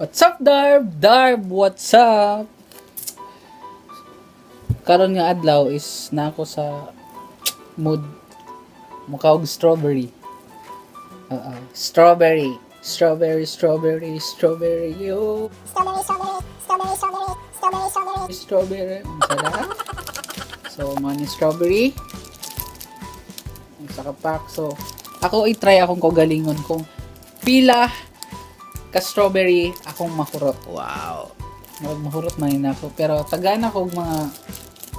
What's up, Darb? Darb, what's up? Karon nga adlaw is na ako sa mood mukha og strawberry. Oo. Strawberry. Strawberry, strawberry, strawberry. Yo. Strawberry, strawberry, strawberry, strawberry, strawberry, strawberry. Strawberry. Ang sarap. So, mga ni strawberry. Ang saka pack. So, ako i-try akong kagalingon kung pila ka strawberry akong mahurot. Wow. Murag mahurot man yun ako. Pero tagaan ako og mga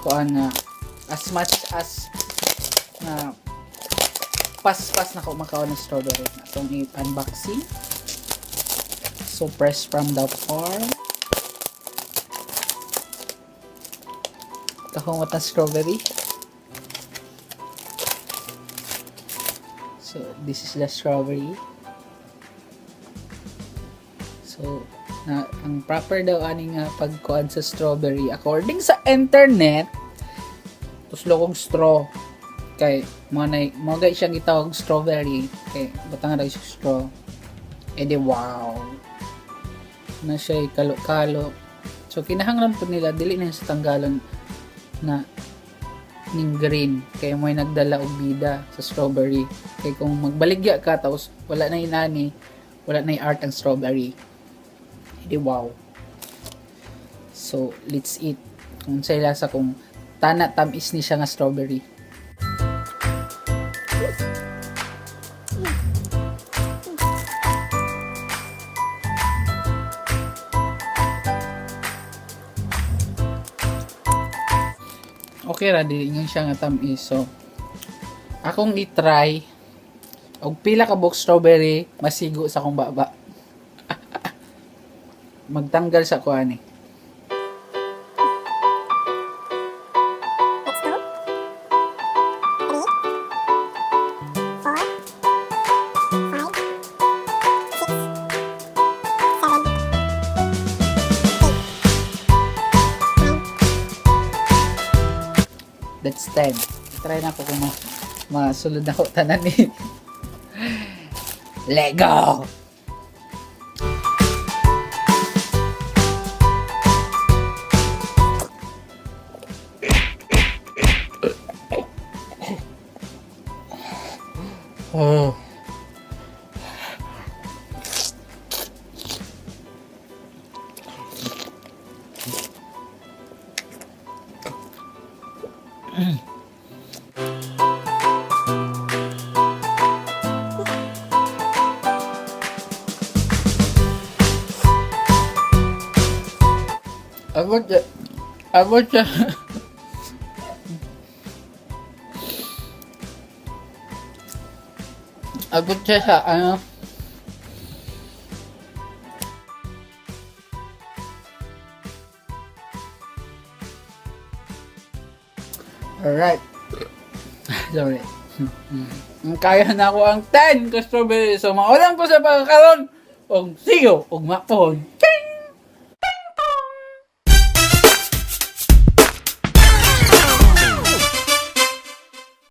kuan nga as much as na paspas na ko makaon ng strawberry. Atong i-unboxing. So fresh from the farm. Kahungot na strawberry. So this is the strawberry. So, na, ang proper daw ani nga pagkuan sa strawberry according sa internet, tuslo kong straw kay mo na mo gay siya gitawag strawberry kay butang ra siya straw. E di wow na siya kalo-kalo. So kinahanglan po nila dili na sa tanggalon na ning green kay mo'y nagdala og bida sa strawberry kay kung magbaligya ka tapos wala na inani, wala na art ang strawberry. Hindi wow. So, let's eat. Kung sa lasa, kung tana tamis ni siya nga strawberry. Okay ra dili ingon siya nga tamis. So, akong i-try og pila ka box strawberry masigo sa akong baba. Magtanggal sa kuan eh. Let's go. Three, four, five, six, seven, eight, nine. That's 10. Try na ako kung masulod na ko tanan ni. Lego! Oh. Abot siya. Abot siya. Abot siya sa ano. Alright. Sorry. Kaya na ako ang 10 ka strawberry. So, maulang po sa pagkakaroon. Og siyo, og mapohon. Ching!